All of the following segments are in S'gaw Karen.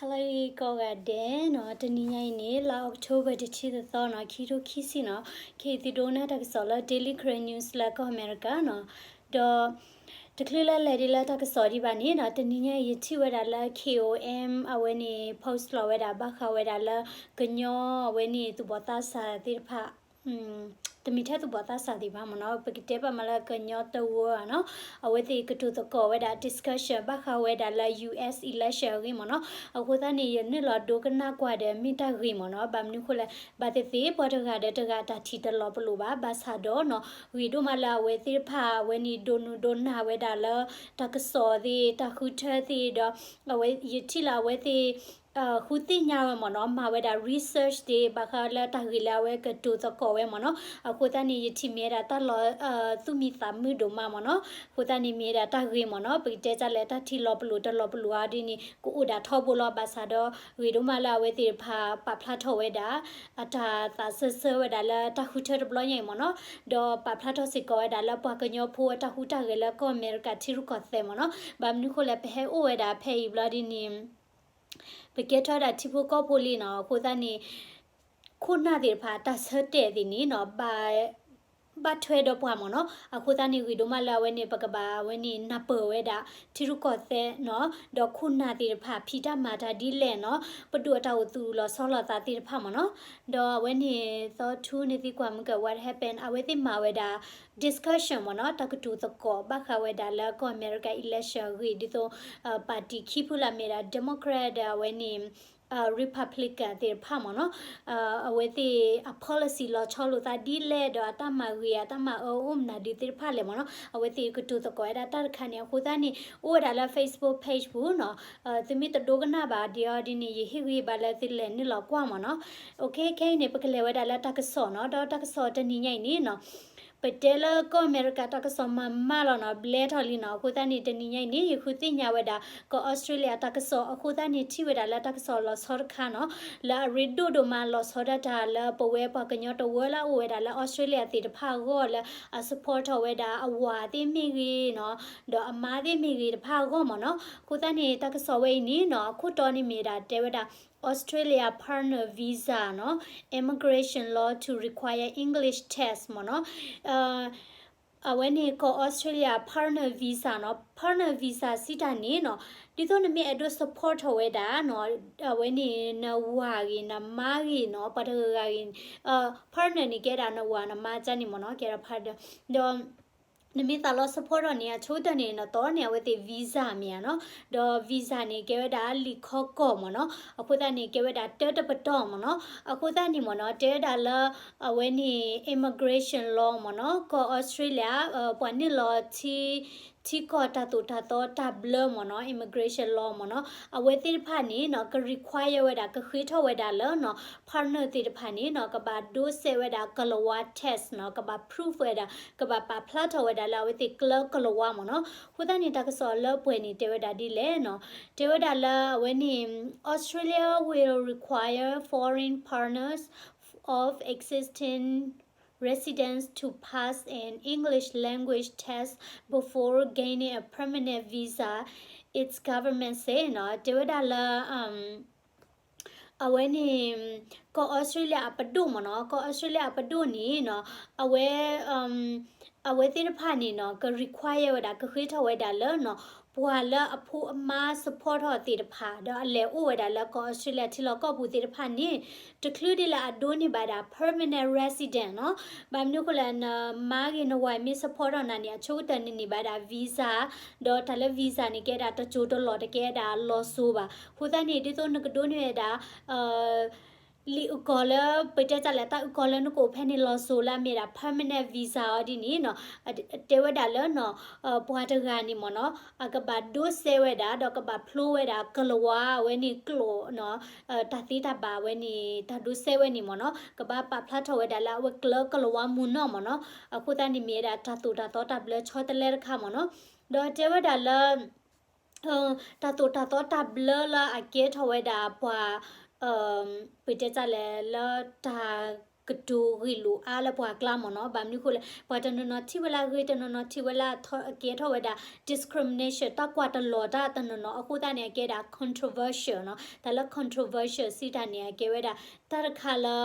ဟါလၢအဂ့ၤကိးဂၤဒဲးနီၤ, တနံၤညါအံၤန့ၣ် လါ October တဆံသီနီၤ, ခံထိခံဆံနီၤ, ခဲအံၤသုဒိကနၣ်တၢ်ကစီၣ်လၢ Daily Karen News လၢကီၢ်အမဲရကၤနီၤ, ဒီး တချုးလၢလဲၤဒ်လၢတၢ်ကစီၣ်ဒံးဘၣ်န့ၣ်နီၤ, တနံၤညါအံၤယထံၣ်ဝဲဒၣ်လၢ K O M အဝဲန့ၣ် post လီၤဝဲဒၣ် ဘၣ်ဃးဝဲဒၣ်လၢ ကညီအဝဲန့ၣ်သူၣ်ဘီၣ်သးစၢ်သ့ၣ်တဖၣ် တမ့ၢ်ထဲသူၣ်ဘီၣ်သးစၢ်သ့ၣ်တဖၣ်မ့ၢ်နီၤ, ပကတဲဘၣ်မးလၢကညီတဝၢနီၤ, အဝဲသ့ၣ်ကတိၤသကိးဝဲဒၣ် discussion ဘၣ်ဃးဝဲဒၣ်လၢ U S election အဂ့ၢ်မ့ၢ်နီၤ, အဃိသတးန့ၣ် ယနုာ်လီၤဒိကနၣ်ကွၢ်ဒီးမ့ၢ်တၢ်ဂ့ၤမ့ၢ်နီၤ, ဘၣ်မနုၤအဃိလဲၣ်, ဘၣ်သ့ၣ်သ့ၣ် ပှၤတဂၤဒီးတဂၤတၢ်ထံၣ်တလီၤပလိာ်ဘၣ်, ဘၣ်ဆၣ်ဒီးနီၤ, ဂ့ၤဒိၣ်မးလၢအဝဲသ့ၣ်တဖၣ် အဝဲန့ၣ်ဒိးနုာ်ဒိးနၢ်ဝဲဒၣ်လၢ တၢ်ကစီၣ်သ့ၣ် တၢ်ဃုထၢသ့ၣ်ဒီး အဝဲယထံၣ်လၢအဝဲသ့ၣ် ဃုသ့ၣ်ညါဝဲမ့ၢ်နီၤ, မၤဝဲဒၣ် research သ့ၣ် ဘၣ်ဃးလၢတၢ်ဂ့ၢ်လၢအဝဲကတိၤသကိးဝဲမ့ၢ်နီၤ, အဃိသတးန့ၣ် ယထံၣ်မ့ၢ်ဝဲဒၣ်တၢ်လီၤ သူၣ်မံသးမုာ်ဒိၣ်မးမ့ၢ်နီၤ, အဃိသတးန့ၣ်မ့ၢ်ဝဲဒၣ်တၢ်ဂ့ၤမ့ၢ်နီၤ, ပကတဲတၢ်လဲၣ် တၢ်ထံၣ်လီၤပလိာ်တလီၤပလိာ်အါဒ်န့ၣ် ကအိၣ်ဒၣ်ထီဘိလီၤ, ဘၣ်ဆၣ်ဒီး ဂ့ၤဒိၣ်မးလၢအဝဲသ့ၣ်တဖၣ်ပာ်ဖျါထီၣ်ဝဲဒၣ် အတၢ်သးစၢၢ်ဆၢဝဲဒၣ်လၢတၢ်ဃုထၢတဘျီညါအံၤမ့ၢ်နီၤ, ဒီးပာ်ဖျါထီၣ်စ့ၢ်ကီးဝဲဒၣ်လၢပှၤကညီဖိအတၢ်ဟူးတၢ်ဂဲၤလၢကီၢ်အမဲရကၤထံရူၢ်ကီၢ်သဲးမ့ၢ်နီၤ, ဘၣ်မနုၤအဃိလဲၣ် ပဟဲအိၣ်ဝဲဒၣ်ဖဲအံၤဘျီဒ်န့ၣ် ပကဲထီၣ်ဝဲဒၣ်ထံဖိကီၢ်ဖိလံနီၤ, အဃိသတးန့ၣ် ခိၣ်နၢ်သ့ၣ်တဖၣ်တၢ်ဆၢတဲာ်သ့ၣ်န့ၣ်နီၤ ဘၣ်ထွဲဒီးပှၤမ့ၢ်နီၤ, အဃိသတးန့ၣ် ဂ့ၤဒိၣ်မးလၢအဝဲန့ၣ် ပကဘၣ်အဝဲန့ၣ် နၢ်ပၢၢ်ဝဲဒၣ် ထံရူၢ်ကီၢ်သဲးနီၤ, ဒီးခိၣ်နၢ်သ့ၣ်တဖၣ် ဖံးတၢ်မၤတၢ်ဒ်လဲၣ်နီၤ, ပဒိၣ်အတၢ်အိၣ်သူၣ်လီၤဆီလီၤသးသ့ၣ်တဖၣ်မ့ၢ်နီၤ, ဒီးအဝဲန့ၣ် သီထူန့ၣ်သံကွၢ်မုၢ်က what happened အဝဲသ့ၣ်မၤဝဲဒၣ် discussion မ့ၢ်နီၤ, တၢ်ကတိၤသကိးဘၣ်ဃးဝဲဒၣ်လၢကီၢ်အမဲရကၤ election အဂ့ၢ် ဒ်သိး ပၣ်တံၣ်ခံဖုလၢအမ့ၢ်ဒၣ် Democrat ဒီးအဝဲန့ၣ် Republican သ့ၣ်တဖၣ်မ့ၢ်နီၤ, အဝဲသ့ၣ်အ policy လီၤဆီလိာ်သးဒ်လဲၣ် ဒီးအတၢ်မၤဂ့ၤ အတၢ်မၤအၢအိၣ်မနုၤဒုးသ့ၣ်တဖၣ်လဲၣ်မ့ၢ်နီၤ, အဝဲသ့ၣ်ကတိၤသကိးဝဲဒၣ်တၢ်တခါန့ၣ် အဃိသတးန့ၣ် အိၣ်ဝဲဒၣ်လၢ Facebook page ပူၤနီၤ, သုမ့ၢ်တဒိကနၣ်ဘၣ်ဒံးအီၤဒ်န့ၣ် ယဟ့ၣ်ဂံၢ်ဘါလၢသုလဲၤနုာ်လီၤကွၢ်မ့ၢ်နီၤ, OK ခဲအံၤန့ၣ် ပကလဲၤဝဲဒၣ်လၢတၢ်ကစီၣ်နီၤ, ဒီးတၢ်ကစီၣ်တနံၤညါအံၤန့ၣ်နီၤ ပတဲလၢကီၢ်အမဲရကၤတၢ်ကစီၣ်မၤမးလီၤနီၤ, ဘျဲထီၣ်လံနီၤ, အဃိသတးန့ၣ် တနံၤညါအံၤန့ၣ် ယဃုသ့ၣ်ညါဝဲဒၣ် ကီၢ်အီစထြ့လယါတၢ်ကစီၣ် အဃိသတးန့ၣ် ထံၣ်ဝဲဒၣ်လၢတၢ်ကစီၣ်လီၤဆီတခါနီၤ, လၢအရ့ဒိၣ်ဒိၣ်မးလီၤဆီဒၣ်တၢ်လၢပဝဲပှၤကညီတဝၢလၢအအိၣ်ဝဲဒၣ်လၢအီစထြ့လယါသ့ၣ်တဖၣ်အဂီၢ်လၢအ support ထီၣ်ဝဲဒၣ်အဝၤသ့ၣ်မ့ၢ်ဂ့ၤနီၤ, ဒီးအမါသ့ၣ်မ့ၢ်ဂ့ၤတဖၣ်အဂီၢ်မ့ၢ်နီၤ, အဃိသတးန့ၣ် တၢ်ကစီၣ်ဝဲအံၤန့ၣ်နီၤ အခိၣ်တီန့ၣ်မ့ၢ်ဒၣ်တဲဝဲဒၣ် Australia partner visa နီၤ, immigration law to require English test မ့ၢ်နီၤ, အဝဲန့ၣ်ကီၢ်အီစထြ့လယါ partner visa နီၤ, partner visa စံးတၢ်န့ၣ်နီၤ, ဒ်သိးနမ့ၢ်အဲၣ်ဒိး support ထီၣ်ဝဲဒၣ်နီၤ, အဝဲန့ၣ်နဝၤဂ့ၤ နမါဂ့ၤနီၤ, ပှၤတဂၤဂ့ၤ, partner န့ၣ်ကဲဒၣ်နဝၤနမါကန့ၣ်မ့ၢ်နီၤ, ကဲဒၣ် partner ဒီး နမ့ၢ်သးလီ support ထီၣ်န့ၣ် အဆိကတၢၢ်န့ၣ် နတီၢ်န့ၢ်အဝဲသ့ၣ် visa မ့ၢ်ဧါနီၤ, ဒီး visa န့ၣ် ကဲဝဲဒၣ်လံာ်ခီကီၢ်မ့ၢ်နီၤ, အဃိသတးန့ၣ် ကဲဝဲဒၣ်တၢတပတီၢ်မ့ၢ်နီၤ, အဃိသတးန့ၣ်မ့ၢ်နီၤ တဲဝဲဒၣ်လၢ အဝဲန့ၣ် immigration law မ့ၢ်နီၤ, ကီၢ်အီစထြ့လယါ ပှၤနုာ်လီၤထံ ထံကီၢ်တၢ်သိၣ်တၢ်သီတၢ်ဘျၢမ့ၢ်နီၤ, immigration law မ့ၢ်နီၤ, အဝဲသ့ၣ်တဖၣ်န့ၣ်နီၤ က require ဝဲဒၣ် ကဃ့ထီၣ်ဝဲဒၣ်လၢနီၤ partner သ့ၣ်တဖၣ်န့ၣ်နီၤ ကဘၣ်ဒိစဲးဝဲဒၣ်ကလၤဝါ test နီၤ, ကဘၣ် prove ဝဲဒၣ်, ကဘၣ်ပာ်ဖျါထီၣ်ဝဲဒၣ်လၢအဝဲသ့ၣ်ကျၢကလၤဝါမ့ၢ်နီၤ. အဃိသတးန့ၣ် တၢ်ကစီၣ်လၢပှဲၤန့ၣ် တဲဝဲဒၣ်ဒ်လဲၣ်နီၤ, တဲဝဲဒၣ်လၢအဝဲန့ၣ် Australia will require foreign partners of existing residents to pass an English language test before gaining a permanent visa, its government said နီၤ, တဲဝဲဒၣ်လၢ အဝဲန့ၣ် ကီၢ်အီစထြ့လယါအပဒိၣ်မ့ၢ်နီၤ, ကီၢ်အီစထြ့လယါအပဒိၣ်န့ၣ်နီၤ, အဝဲ အဝဲသ့ၣ်တဖၣ်န့ၣ်နီၤ က require ဝဲဒၣ် ကဃ့ထီၣ်ဝဲဒၣ်လၢနီၤ ပှၤလၢအဖိအမါ support ထီၣ်သ့ၣ်တဖၣ် ဒီးအလဲၤအိၣ်ဝဲဒၣ်လၢကီၢ်အီစထြ့လယါထံလီၢ်ကီၢ်ပူၤသ့ၣ်တဖၣ်န့ၣ် တချုးဒ်လၢအဒိးန့ၢ်ဘၣ်ဒၣ် permanent resident နီၤ. ဘၣ်မနုၤအဃိလဲၣ် နမါဂ့ၤနဝၤမ့ၢ် support ထီၣ်နၤန့ၣ် အဆိကတၢၢ်န့ၣ်န့ၢ်ဘၣ်ဒၣ် visa ဒီးတၢ်လၢ visa န့ၣ် ကဲဒၣ်တစိၤတလီၢ်တကဲဒၣ်လီၤစိၤဘၣ်. အဃိသတးန့ၣ် ဒ်သိးနကဒိးန့ၢ်ဝဲဒၣ် လံာ်အုၣ်ကီၤလၢ ပတဲတၢ်လဲၣ် တၢ်အုၣ်ကီၤလၢနကအိၣ်ဖဲန့ၣ်လီၤစိၤလၢအမ့ၢ်ဒၣ် permanent visa အီၤဒ်န့ၣ်နီၤ, တဲဝဲဒၣ်လၢနီၤ ပှၤတဂၤန့ၣ်မ့ၢ်နီၤ အကဘၣ်ဒိစဲးဝဲဒၣ် ဒီးကဘၣ်ဖျိဝဲဒၣ် ကလၤဝါအဝဲန့ၣ်ကျိာ်နီၤ, တၢ်သ့တၢ်ဘၣ်ဝဲန့ၣ် တၢ်ဒိစဲးဝဲန့ၣ်မ့ၢ်နီၤ ကဘၣ်ပာ်ဖျါထီၣ်ဝဲဒၣ်လၢအဝဲကျၢကလၤဝါမုၢ်နီၢ်မ့ၢ်နီၤ. အဃိသတးန့ၣ်မ့ၢ်ဝဲဒၣ် တၢ်သိၣ်တၢ်သီတၢ်ဘျၢဆီတလဲတခါမ့ၢ်နီၤ. ဒီးတဲဝဲဒၣ်လၢ တၢ်သိၣ်တၢ်သီတၢ်ဘျၢလၢအကဲထီၣ်ဝဲဒၣ်ပှၤ ပတဲတၢ်လဲၣ် လၢတၢ် ကတိၤဂ့ၢ်လိာ်အါလၢပှၤကျါမ့ၢ်နီၤ. ဘၣ်မနုၤအဃိလဲၣ်, ပှၤတနီၤနီၤထံၣ်ဝဲလၢအဂ့ၤ, တနီၤနီၤထံၣ်ဝဲလၢအကဲထီၣ်ဝဲဒၣ် discrimination တၢ်ကွၢ်တလီၤတၢ်တနီၤနီၤအဃိသတးန့ၣ် အကဲဒၣ် controversial နီၤ. တၢ်လၢ controversial စံးတၢ်န့ၣ် အကဲဝဲဒၣ် တၢ်တခါလၢ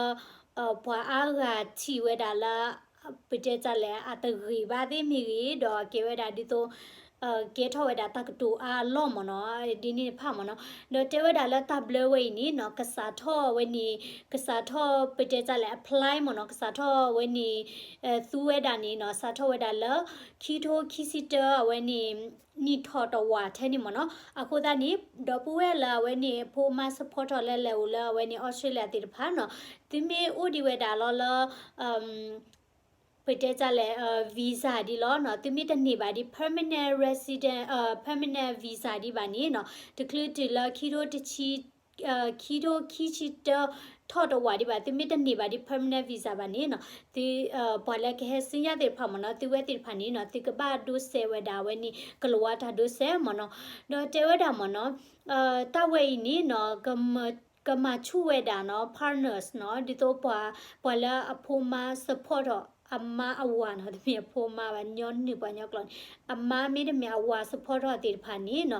ပှၤအါဂၤထံၣ်ဝဲဒၣ်လၢ ပတဲတၢ်လဲၣ် အတဂ့ၤဘၣ်သ့ၣ်မ့ၢ်ဂ့ၤ, ဒီးကဲဝဲဒၣ်ဒ်သိး ကဲထီၣ်ဝဲဒၣ်တၢ်ကတိၤအါအလီၢ်မ့ၢ်နီၤ, ဒ်န့ၣ်တဖၣ်မ့ၢ်နီၤ. ဒီးတဲဝဲဒၣ်လၢတၢ်ဘျၢဝဲအံၤန့ၣ်နီၤ, ကစးထီၣ်ဝဲန့ၣ်, ကစးထီၣ်ပတဲတၢ်လဲၣ် apply မ့ၢ်နီၤ, ကစးထီၣ်ဝဲန့ၣ် သူဝဲဒၣ်န့ၣ်နီၤ, စးထီၣ်ဝဲဒၣ်လၢ ခံထိခံဆံတၢ အဝဲန့ၣ် နံၣ်ထီၣ်တဝာ်ထဲန့ၣ်မ့ၢ်နီၤ. အဃိသတးန့ၣ် ဒီပုၢ်ဝဲၢ်လၢအဝဲန့ၣ် အဖိအမါ support ထီၣ်လၢလဲၤအိၣ်လၢအဝဲန့ၣ် Australia သ့ၣ်တဖၣ်နီၤ, သုမ့ၢ်အိၣ်ဒံးဝဲဒၣ်လီၤလၢ ပတဲတၢ်လဲၣ် visa ဒ်လီၤနီၤ, သုမ့ၢ်တန့ၢ်ဘၣ်ဒ် permanent resident, permanent visa ဒံးဘၣ်န့ၣ်နီၤ, တချုးတုၤလၢ ခံထိခံဆံတၢ ထီၣ်တဝာ်ဒံးဘၣ်, သုမ့ၢ်တန့ၢ်ဘၣ်ဒ် permanent visa ဘၣ်န့ၣ်နီၤ, သု ပှၤလၢကဟဲဆူညါသ့ၣ်တဖၣ်မ့ၢ်နီၤ, သုဝဲသ့ၣ်တဖၣ်န့ၣ်နီၤ, သုကဘၣ်ဒိးစဲးဝဲဒၣ်အဝဲန့ၣ် ကလၤဝါတၢ်ဒိးစဲးမ့ၢ်နီၤ. ဒီးတဲဝဲဒၣ်မ့ၢ်နီၤ, တၢ်ဝဲအံၤန့ၣ်နီၤ, ကမၤဆူၣ်ဝဲဒၣ်နီၤ partners နီၤ, ဒ်သိးပှၤလၢအဖိအမါ support ထီၣ်အမါအဝၤနီၤ, တမ့ၢ်အဖိအမါဘၣ်, ညီနုၢ်ပှၤညီကျိာ်န့ၣ်, အမါမ့တမ့ၢ်အဝၤ support ထီၣ်သ့ၣ်တဖၣ်န့ၣ်နီၤ,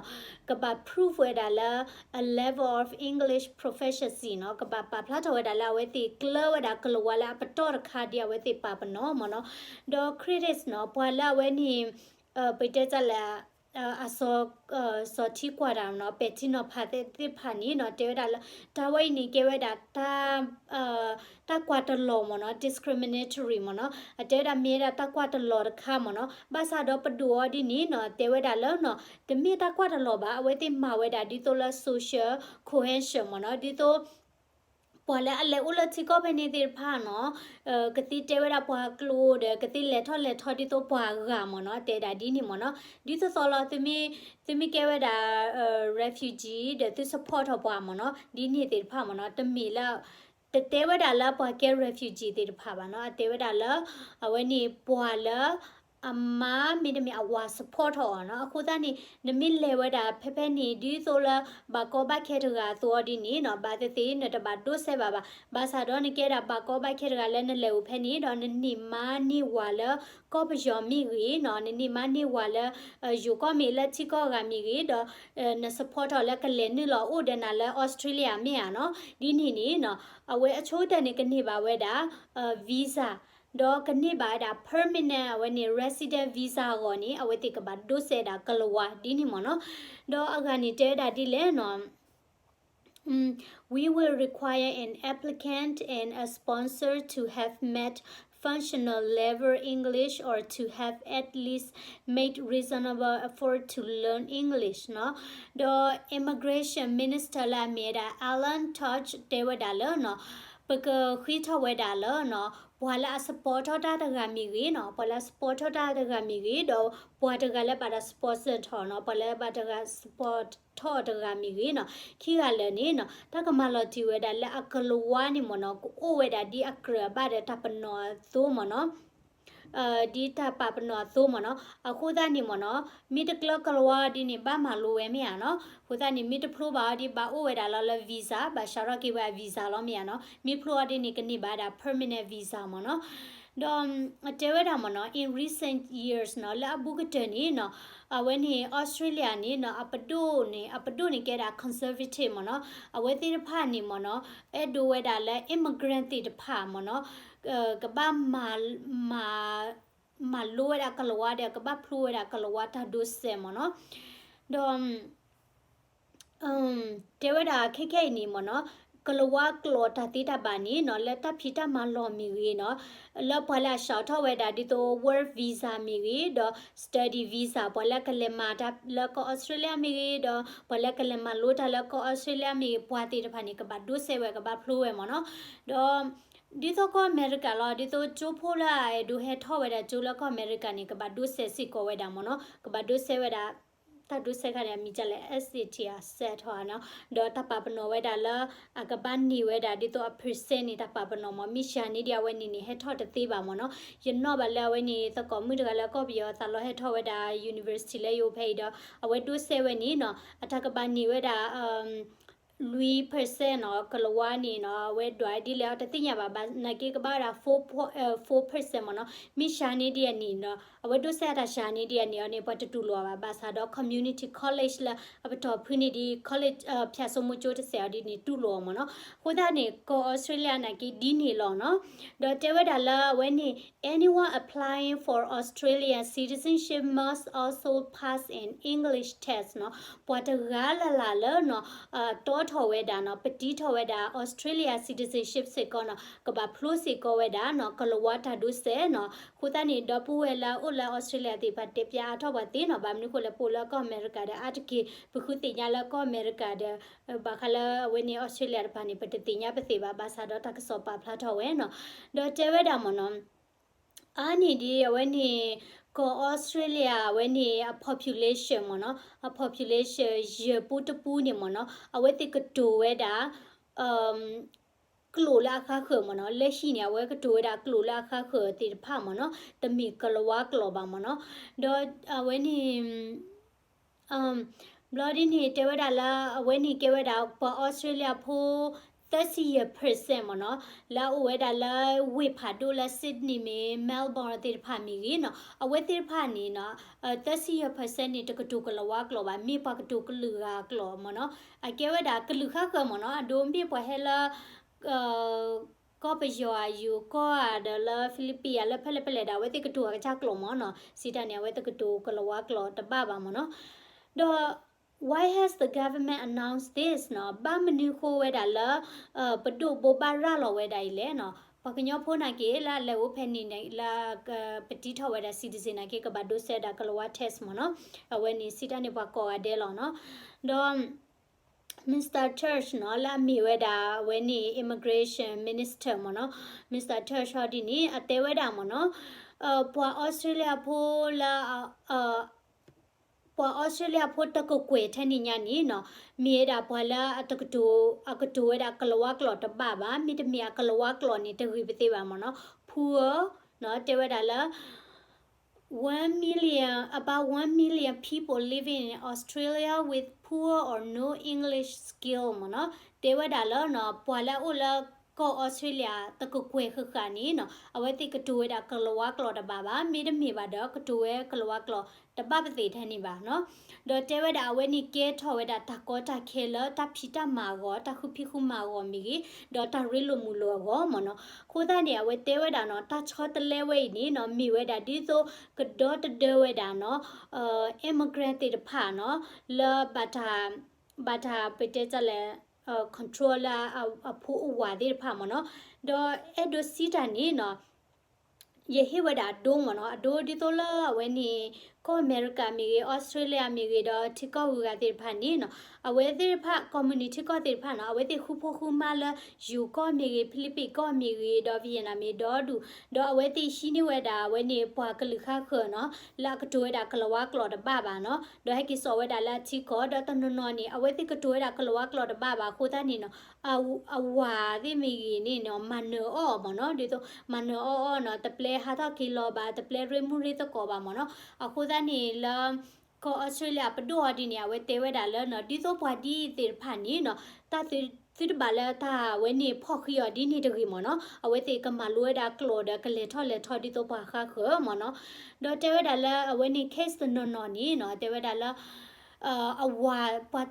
ကဘၣ် prove ဝဲဒၣ်လၢ a level of English proficiency နီၤ, ကဘၣ်ပာ်ဖျါထီၣ်ဝဲဒၣ်လၢအဝဲသ့ၣ် ကျၢၤဝဲဒၣ်ကလၤဝါလၢအပတီၢ်တခါဒ်အဝဲသ့ၣ်ပာ်ပနီၣ်မ့ၢ်နီၤ. ဒီး critics နီၤ, ပှၤလၢအဝဲန့ၣ် ပတဲတၢ်လဲၣ် အစီၤထံကွၢ်တၢ်နီၤ, ပဲာ်ထံနီၤဖးသ့ၣ်တဖၣ်န့ၣ်နီၤ, တဲဝဲဒၣ်လၢ တၢ်ဝဲအံၤန့ၣ် ကဲဝဲဒၣ် တၢ်ကွၢ်တလီၤမ့ၢ်နီၤ, discriminatory မ့ၢ်နီၤ, အတဲဝဲဒၣ်မ့ၢ်ဝဲဒၣ်တၢ်ကွၢ်တလီၤတခါမ့ၢ်နီၤ. ဘၣ်ဆၣ်ဒီးပဒိၣ်အီၤဒ်န့ၣ်နီၤ, တဲဝဲဒၣ်လၢနီၤ, တမ့ၢ်တၢ်ကွၢ်တလီၤဘၣ်, အဝဲသ့ၣ်မၤဝဲဒၣ်ဒ်သိးလၢ social cohesion မ့ၢ်နီၤ, ဒ်သိး ပှၤလၢအလဲၤအိၣ်လၢထံကီၢ်ဖဲန့ၣ်သ့ၣ်တဖၣ်နီၤ, ကသ့တဲဝဲဒၣ်ပှၤကျိာ်ဒီး ကသ့လဲၤထီၣ်လဲၤထီဒ်သိးပှၤဂၤမ့ၢ်နီၤ, တဲဒၣ်ဒ်န့ၣ်မ့ၢ်နီၤ. ဒ်သိးသိးလီၤ သုမ့ၢ်ကဲဝဲဒၣ် refugee ဒီးသု support ထီၣ်ပှၤမ့ၢ်နီၤ, ဒ်န့ၣ်သ့ၣ်တဖၣ်မ့ၢ်နီၤ, တမ့ၢ်လၢ တတဲဝဲဒၣ်လၢပှၤကဲ refugee သ့ၣ်တဖၣ်ဘၣ်နီၤ, အတဲဝဲဒၣ်လၢ အဝဲန့ၣ်ပှၤလၢ အမါမ့တမ့ၢ်အဝၤ support ထီၣ်အီၤနီၤ. အဃိသတးန့ၣ် နမ့ၢ်လဲၤဝဲဒၣ်ဖဲဖဲန့ၣ် ဒ်သိးလၢဘၣ်ကီဘၣ်ခဲတဂၤအသိးအီၤဒ်န့ၣ်နီၤ, ဘၣ်သ့ၣ်သ့ၣ်နတဘၣ်ဒိးစဲးဘၣ်ဘၣ်. ဘၣ်ဆၣ်ဒီးနကဲဒၣ်ဘၣ်ကီဘၣ်ခဲတဂၤလၢနလဲၤအိၣ်ဖဲန့ၣ်ဒီး နန့ၢ်မါန့ၢ်ဝၤလၢကီၢ်ပယီၤမ့ၢ်ဂ့ၤနီၤ, နန့ၢ်မါန့ၢ်ဝၤလၢ ယိၤကီၢ်မ့ၢ်လၢထံကီၢ်ဂၤမ့ၢ်ဂ့ၤဒီး န support ထီၣ်လၢကလဲၤနုာ်လီၤအိၣ်ဒီးနၤလၢ Australia မ့ၢ်ဧါနီၤ. ဒ်န့ၣ်န့ၣ်နီၤ အဝဲအဆိကတၢၢ်န့ၣ် ကန့ၢ်ဘၣ်ဝဲဒၣ် visa ဒီးကန့ၢ်ဘၣ်ဝဲဒၣ် permanent အဝဲန့ၣ် resident visa အဂီၢ်န့ၣ် အဝဲသ့ၣ်ကဘၣ်ဒိးစဲးဒၣ်ကလၤဝါဒ်န့ၣ်မ့ၢ်နီၤ. ဒီးအဂၤန့ၣ်တဲဝဲဒၣ်ဒ်လဲၣ်နီၤ We will require an applicant and a sponsor to have met functional level English or to have at least made reasonable effort to learn English နီၤ. ဒီး Immigration Minister လၢအမ့ၢ်ဝဲဒၣ် Alan Tudge တဲဝဲဒၣ်လၢနီၤ ပကဃ့ထီၣ်ဝဲဒၣ်လၢနီၤ ပှၤလၢအ support ထီၣ်တၢ်တဂၤမ့ၢ်ဂ့ၤနီၤ, ပှၤလၢအ support ထီၣ်တၢ်တဂၤမ့ၢ်ဂ့ၤ, ဒီးပှၤတဂၤလၢဘၣ်တၢ် sponsor ထီၣ်နီၤ, ပှၤလၢဘၣ်တဂၤ support ထီၣ်တဂၤမ့ၢ်ဂ့ၤနီၤ, ခံဂၤလၢာ်န့ၣ်နီၤ တၢ်ကမၤလီၤတံၢ်ဝဲဒၣ်လၢအကလၤဝါန့ၣ်မ့ၢ်နီၤ ကအိၣ်ဝဲဒၣ်ဒ်အကြၢးအဘၣ်ဒီးတၢ်ပနီၣ်အသိးမ့ၢ်နီၤ ဒ်တၢ်ပာ်ပနီၣ်အသိးမ့ၢ်နီၤ. အဃိသတးန့ၣ်မ့ၢ်နီၤ မ့ၢ်တကျၢၤကလၤဝါအီၤဒ်န့ၣ် ဘၣ်မၤလိဝဲမ့ၢ်ဧါနီၤ. အဃိသတးန့ၣ် မ့ၢ်တဖျိဘၣ်အီၤဒ် ဘၣ်အိၣ်ဝဲဒၣ်လီၤလၢ visa, ဘၣ်စးထီၣ်က့ၤဝဲ visa လီၤမ့ၢ်ဧါနီၤ. မ့ၢ်ဖျိအီၤဒ်န့ၣ် ကန့ၢ်ဘၣ်ဝဲဒၣ် permanent visa မ့ၢ်နီၤ. ဒီးတဲဝဲဒၣ်မ့ၢ်နီၤ in recent years နီၤ လၢအဘူးကတၢၢ်န့ၣ်နီၤ အဝဲန့ၣ် Australia န့ၣ်နီၤ အပဒိၣ်န့ၣ် အပဒိၣ်န့ၣ်ကဲဒၣ် conservative မ့ၢ်နီၤ. အဝဲသ့ၣ်တဖၣ်န့ၣ်မ့ၢ်နီၤ အဲၣ်ဒိးဝဲဒၣ်လၢ immigrant သ့ၣ်တဖၣ်မ့ၢ်နီၤ ကဘၣ်မၤ မၤလိဝဲဒၣ်ကလၤဝါဒီး ကဘၣ်ဖျိဝဲဒၣ်ကလၤဝါတၢ်ဒိးစဲးမ့ၢ်နီၤ. ဒီး တဲဝဲဒၣ်ခဲခဲအံၤန့ၣ်မ့ၢ်နီၤ ကလၤဝါကျိာ်တၢ်သ့တၢ်ဘၣ်န့ၣ်နီၤ လၢတၢ်ဖံးတၢ်မၤလီၢ်မ့ၢ်ဂ့ၤနီၤ လၢပှၤလၢအစးထီၣ်ဝဲဒၣ်ဒ်သိး work visa မ့ၢ်ဂ့ၤ ဒီး study visa ပှၤလၢကလဲၤမၤတၢ်လၢကီၢ်အီစထြ့လယါမ့ၢ်ဂ့ၤ ဒီးပှၤလၢကလဲၤမၤလိတၢ်လၢကီၢ်အီစထြ့လယါမ့ၢ်ဂ့ၤ ပှၤသ့ၣ်တဖၣ်န့ၣ် ကဘၣ်ဒိးစဲးဝဲ ကဘၣ်ဖျိဝဲမ့ၢ်နီၤ. ဒီး ဒ်သိးကီၢ်အမဲရကၤလီၤ ဒ်သိးကၠိဖိလၢအအဲၣ်ဒိးဟဲထီၣ်ဝဲဒၣ်ကၠိလၢကီၢ်အမဲရကၤန့ၣ် ကဘၣ်ဒိးစဲးစ့ၢ်ကီးဝဲဒၣ်မ့ၢ်နီၤ ကဘၣ်ဒိးစဲးဝဲဒၣ် တၢ်ဒိးစဲးခါန့ၣ် အမံၤဒ်လဲၣ် SAT အစဲးထီၣ်နီၤ ဒီးတၢ်ပာ်ပနီၣ်ဝဲဒၣ်လၢ အကဘၣ်န့ၢ်ဝဲဒၣ်ဒ်သိးအ percent န့ၣ် တၢ်ပာ်ပနီၣ်မ့ၢ် မ့ၢ်စှၤန့ၢ်ဒံးအဝဲန့ၣ်န့ၣ် ဟဲထီၣ်တသ့ဘၣ်မ့ၢ်နီၤ ယနီၣ်ဘၣ်လၢအဝဲန့ၣ် သကိးမုၣ်တဂၤလၢကီၢ်ပယီၤသးလီဟဲထီၣ်ဝဲဒၣ် university လၢယအိၣ်ဖဲအံၤဒီး အဝဲဒိးစဲးဝဲန့ၣ်နီၤ အတၢ်ကဘၣ်န့ၢ်ဝဲဒၣ် လွံၢ် percent နီၤ ကလၤဝါန့ၣ်နီၤ အဝဲဒွးဒ်လဲၣ်အီၤတသ့ၣ်ညါဘၣ် ဘၣ်နာ်က့ကဘၣ်ဝဲဒၣ် four point, အဲ, four percent မ့ၢ်နီၤ မ့ၢ် ရှၤ န့ၢ်ဒံးအနံၤနီၤ အဝဲဒိးစဲးအတၢ်ရှၤန့ၢ်ဒံးအနံၤအီၤန့ၣ် ပှၤတတူၢ်လိာ်အီၤဘၣ် ဘၣ်ဆၣ်ဒီး community college လၢအပတီၢ်ဖုန့ၢ်ဒံး college ဖၠၣ်စိမိၤကၠိတစဲးအီၤဒ်န့ၣ် တူၢ်လိာ်အီၤမ့ၢ်နီၤ အဃိသတးန့ၣ် ကီၢ်အီစထြ့လယါနာ်က့ဒ်န့ၣ်လီၤနီၤ ဒီးတဲဝဲဒၣ်လၢအဝဲန့ၣ် Anyone applying for Australian citizenship must also pass an English test နီၤ ပှၤတဂၤလၢ်လၢ်လၢနီၤ တီထီၣ်ဝဲဒၣ်နီၤ ပတံထီၣ်ဝဲဒၣ် Australia citizenship စ့ၢ်ကီးနီၤ ကဘၣ်ဖျိစ့ၢ်ကီးဝဲဒၣ်နီၤ ကလၤဝါတၢ်ဒိးစဲးနီၤ အဃိသတးန့ၣ် ဒီပုၢ်ဝဲၢ်လၢအအိၣ်လၢအီစထြ့လယါသ့ၣ်တဖၣ် တဲပၠးအါထီၣ်ပှၤသ့နီၤ ဘၣ်မနုၤဃိလဲၣ် ပအိၣ်လၢကီၢ်အမဲရကၤဒီး အါတက့ၢ် ပဃုသ့ၣ်ညါလၢကီၢ်အမဲရကၤဒီး ဘၣ်ဃးလၢအဝဲန့ၣ်အီစထြ့လယါတဖၣ်န့ၣ် ပတသ့ၣ်ညါပသ့ၣ်ဘၣ် ဘၣ်ဆၣ်ဒီးတၢ်ကစီၣ်ပာ်ဖျါထီၣ်ဝဲနီၤ ဒီးတဲဝဲဒၣ်မ့ၢ်နီၤ အါန့ၢ်ဒံးအဝဲန့ၣ် ကီၢ်အီစထြ့လယါ အဝဲန့ၣ်အ population မ့ၢ်နီၤ အ population ယဲၢ်ပူတပူန့ၣ်မ့ၢ်နီၤ အဝဲသ့ၣ်ကတိၤဝဲဒၣ် ကျိာ်လၢအဃါဃၢၤမ့ၢ်နီၤ လၢဟံၣ်န့ၣ် အဝဲကတိၤဝဲဒၣ်ကျိာ်လၢအဃါဃၢၤသ့ၣ်တဖၣ်မ့ၢ်နီၤ တမ့ၢ်ကလၤဝါကျိာ်ဘၣ်မ့ၢ်နီၤ ဒီးအဝဲန့ၣ် ဘျီဒ်န့ၣ် တဲဝဲဒၣ်လၢ အဝဲန့ၣ်ကဲဝဲဒၣ် ပှၤအီစထြ့လယါဖိ သၢဆံယဲၢ် percent မ့ၢ်နီၤ လၢအအိၣ်ဝဲဒၣ်လၢ ဝ့ၢ်ဖးဒိၣ်လၢ Sydney မ့ၢ် Melbourne သ့ၣ်တဖၣ်မ့ၢ်ဂ့ၤနီၤ အဝဲသ့ၣ်တဖၣ်န့ၣ်နီၤ သၢဆံယဲၢ် percent န့ၣ် တကတိၤကလၤဝါကျိာ်ဘၣ် မ့ၢ်ပှၤကတိၤကလုာ်ဂၤကျိာ်မ့ၢ်နီၤ အကဲဝဲဒၣ်ကလုာ်ဃါဃၢၤမ့ၢ်နီၤ အဒိမ့ၢ်ပှၤဟဲလၢ ကီၢ်ပယီၤအယိၤကီၢ်ဧါဒီးလၢ Philippines ဧါ လၢဖဲလဲၣ်ဖဲလဲၣ်ဒီး အဝဲသ့ၣ်ကတိၤအကစၢ်ကျိာ်မ့ၢ်နီၤ စံးတၢ်န့ၣ် အဝဲသ့ၣ်ကတိၤကလၤဝါကျိာ်တဘၣ်ဘၣ်မ့ၢ်နီၤ ဒီး why has the government announced this နီၤ ဘၣ်မနုၤဃိဝဲဒၣ်လၢ ပဒိၣ်ဘိးဘၣ်ရၤလီၤဝဲဒၣ်အံၤလဲၣ်နီၤ ပှၤကညီဖိနာ်က့ လၢအလဲၤအိၣ်ဖဲန့ၣ်န့ၣ် လၢပတံထီၣ်ဝဲဒၣ် citizen နာ်က့ ကဘၣ်ဒိးစဲးဒၣ်ကလၤဝါ test မ့ၢ်နီၤ အဝဲန့ၣ်စံးတၢ်န့ၣ် ပှၤကိးဂၤဒဲးလီၤနီၤ ဒီး Mister Church နီၤ လၢအမ့ၢ်ဝဲဒၣ်အဝဲန့ၣ် immigration minister မ့ၢ်နီၤ Mister Church ဟီဒ်န့ၣ် အတဲဝဲဒၣ်မ့ၢ်နီၤ ပှၤအီစထြ့လယါဖိလၢ ပှၤအီစထြ့လယါဖိတကကွဲၢ်ထဲန့ၣ်ညါန့ၣ်နီၤ မ့ၢ်ဝဲဒၣ်ပှၤလၢအတကတိၤ အကတိၤဝဲဒၣ်ကလၤဝါကျိာ်တဘၣ်ဘၣ် မ့တမ့ၢ်အကလၤဝါကျိာ်န့ၣ် တဂ့ၤပသ့ဘၣ်မ့ၢ်နီၤ poor နီၤ တဲဝဲဒၣ်လၢ one million, about one million people living in Australia with poor or no English skill မ့ၢ်နီၤ တဲဝဲဒၣ်လၢနီၤ ပှၤလၢအအိၣ်လၢကီၢ်အီစထြ့လယါတကကွဲၢ်ဃၣ်ဃၣ်န့ၣ်နီၤ အဝဲသ့ၣ်ကတိၤဝဲဒၣ်ကလၤဝါကျိာ်တဘၣ်ဘၣ် မ့တမ့ၢ်ဘၣ်ဒီး ကတိၤဝဲကလၤဝါကျိာ်တဘၣ်ပသ့ၣ်ထဲန့ၣ်ဘၣ်နီၤ ဒီးတဲဝဲဒၣ်အဝဲန့ၣ်ကဲထီၣ်ဝဲဒၣ်တၢ်ကီတၢ်ခဲလၢတၢ်ဖံးတၢ်မၤအဂီၢ် တၢ်ဃုဖံးဃုမၤအဂီၢ်မ့ၢ်ဂ့ၤ ဒီးတၢ်ရ့လိာ်မုာ်လိာ်အဂီၢ်မ့ၢ်နီၤ အဃိသတးန့ၣ် အဝဲတဲဝဲဒၣ်နီၤ တၢ်ဆီတလဲဝဲအံၤန့ၣ်နီၤ မ့ၢ်ဝဲဒၣ်ဒ်သိးကဒီတဒၢဝဲဒၣ်နီၤ immigrant သ့ၣ်တဖၣ်နီၤ လၢဘၣ်တၢ် ဘၣ်တၢ်ပတဲတၢ်လဲၣ် control လၢအဖိအဝၤသ့ၣ်တဖၣ်မ့ၢ်နီၤ ဒီးအဲၣ်ဒိးစံးတၢ်န့ၣ်နီၤ ယဟ့ၣ်ဝဲဒၣ်အဒိမ့ၢ်နီၤ အဒိဒ်သိးလၢအဝဲန့ၣ် ကီၢ်အမဲရကၤမ့ၢ်ဂ့ၤ အီစထြ့လယါမ့ၢ်ဂ့ၤ ဒီးထံကီၢ်ဂုၤဂၤသ့ၣ်တဖၣ်န့ၣ်နီၤ အဝဲသ့ၣ်တဖၣ် ကီၢ်မုၢ်နံၤထံကီၢ်သ့ၣ်တဖၣ်နီၤ အဝဲသ့ၣ်ဃူဖိဃူမါလၢ ယိၤကီၢ်မ့ၢ်ဂ့ၤ ဖံလံးပံးကီၢ်မ့ၢ်ဂ့ၤ ဒီး Vietnam မ့ၢ်ဒီဒူၣ် ဒီးအဝဲသ့ၣ်ဟံးန့ၢ်ဝဲဒၣ်အဝဲန့ၣ် ပှၤကလုာ်ဃါဃၢၤနီၤ လၢအကတိၤဝဲဒၣ်ကလၤဝါကျိာ်တဘၣ်ဘၣ်နီၤ ဒီးဟဲက့ၤစိာ်ဝဲဒၣ်လၢအထံကီၢ် ဒီးတနီၤနီၤန့ၣ် အဝဲသ့ၣ်ကတိၤဝဲဒၣ်ကလၤဝါကျိာ်တဘၣ်ဘၣ်အဃိသတးန့ၣ်နီၤ အဝၤသ့ၣ်မ့ၢ်ဂ့ၤန့ၣ်နီၤ မၤနၢၤအီၣ်အီၤမ့ၢ်နီၤ ဒ်သိးမၤနၢၤအီၣ်အီၣ်နီၤ တပျဲဟးထီၣ်က့ၤလီၤဘၣ် တပျဲရ့မူရ့သကိးဘၣ်မ့ၢ်နီၤ အဃိသတးန့ၣ်လၢ ကီၢ်အီစထြ့လယါပဒိၣ်အီၤဒ်န့ၣ် အဝဲတဲဝဲဒၣ်လၢနီၤ ဒ်သိးပှၤဒ်အံၤသ့ၣ်တဖၣ်န့ၣ်နီၤ တၢ်သုတဘၣ်လၢတၢ်ဝဲန့ၣ်ဖီၣ်ဃံးအီၤဒ်န့ၣ်တဂ့ၤမ့ၢ်နီၤ အဝဲသ့ၣ်ကမၤလိဝဲဒၣ်ကျိာ်ဒီးကလဲၤထီၣ်လဲၤထီဒ်သိးပှၤဃါဃၢၤမ့ၢ်နီၤ ဒီးတဲဝဲဒၣ်လၢအဝဲန့ၣ် case တနီၤနီၤန့ၣ်နီၤ တဲဝဲဒၣ်လၢ အဝၤ ပှၤ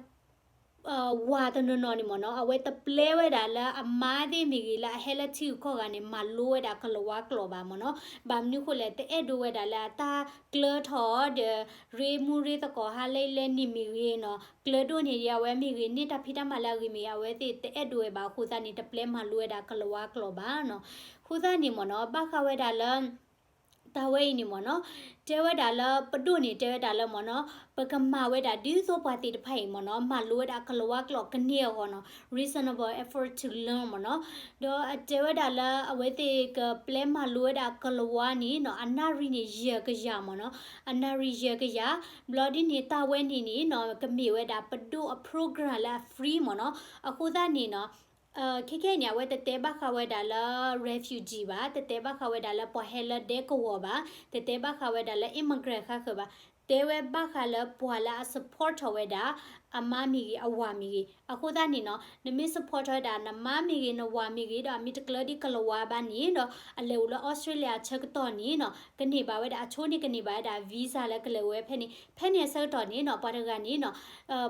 ဝၤတနီၤနီၤန့ၣ်မ့ၢ်နီၤ အဝဲတပျဲဝဲဒၣ်လၢအမါသ့ၣ်မ့ၢ်ဂ့ၤ လၢအဟဲလၢထံဂုၤကီၢ်ဂၤန့ၣ် မၤလိဝဲဒၣ်ကလၤဝါကျိာ်ဘၣ်မ့ၢ်နီၤ ဘၣ်မနုၤဃိလဲၣ် တအဲၣ်ဒိးဝဲဒၣ်လၢအတၢ်ကျၢထီၣ်ဒီး ရ့မူရ့သကိးဟးလဲလဲန့ၣ်မ့ၢ်ဂ့ၤနီၤ ကျၢၤဒိၣ်န့ၢ်ဒံးအဝဲမ့ၢ်ဂ့ၤ န့ၢ်တၢ်ဖံးတၢ်မၤလၢအဂ့ၤမ့ၢ်ဂ့ၤ အဝဲသ့ၣ်တအဲၣ်ဒိးဝဲဘၣ်အဃိသတးန့ၣ် တပျဲမၤလိဝဲဒၣ်ကလၤဝါကျိာ်ဘၣ်နီၤ အဃိသတးန့ၣ်မ့ၢ်နီၤ ဘၣ်ဃးဝဲဒၣ်လၢ တၢ်ဝဲအံၤန့ၣ်မ့ၢ်နီၤ တဲဝဲဒၣ်လၢပဒိၣ်န့ၣ် တဲဝဲဒၣ်လၢမ့ၢ်နီၤ ပကမၤဝဲဒၣ်ဒ်သိးပှၤသ့ၣ်တဖၣ်အံၤမ့ၢ်နီၤ မၤလိဝဲဒၣ်ကလၤဝါကျိာ်ကန့ၢ်အဂီၢ်နီၤ reasonable effort to learn မ့ၢ်နီၤ ဒီးအတဲဝဲဒၣ်လၢအဝဲသ့ၣ်ကပျဲမၤလိဝဲဒၣ်ကလၤဝါန့ၣ်နီၤ အနၣ်ရံၣ်န့ၣ် ယဲၢ်ကယၤမ့ၢ်နီၤ အနၣ်ရံၣ်ယဲၢ်ကယၤ ဘျီဒ်န့ၣ် တၢ်ဝဲန့ၣ်န့ၣ်နီၤ ကမ့ၢ်ဝဲဒၣ်ပဒိၣ်အ program လၢအ free မ့ၢ်နီၤ အဃိသတးန့ၣ်နီၤ ခဲခဲအံၤန့ၣ် အဝဲတတဲဘၣ်ဃးဝဲဒၣ်လၢ refugee ဘၣ်, တတဲဘၣ်ဃးဝဲဒၣ်လၢပှၤဟဲလၢဒဲကဝီၤဘၣ်, တတဲဘၣ်ဃးဝဲဒၣ်လၢ immigrant ဃါဃၢၤဘၣ်, တဲဝဲဘၣ်ဃးလၢပှၤလၢအ support ထီၣ်ဝဲဒၣ် အမါမ့ၢ်ဂ့ၤ အဝၤမ့ၢ်ဂ့ၤ. အဃိသတးန့ၣ်နီၤ နမ့ၢ် support ထီၣ်ဝဲဒၣ် နမါမ့ၢ်ဂ့ၤ နဝၤမ့ၢ်ဂ့ၤ ဒီးအမ့ၢ်တကျၢဒ်ကလၤဝါဘၣ်န့ၣ်ဒီး အလဲၤအိၣ်လၢ Australia အဆၢကတီၢ်န့ၣ်နီၤ ကန့ၢ်ဘၣ်ဝဲဒၣ် အဆိန့ၣ်ကန့ၢ်ဘၣ်ဝဲဒၣ် visa လၢကလဲၤဝဲဖဲန့ၣ် ဖဲန့ၣ်အဆၢကတီၢ်န့ၣ်နီၤ ပှၤတဂၤန့ၣ်နီၤ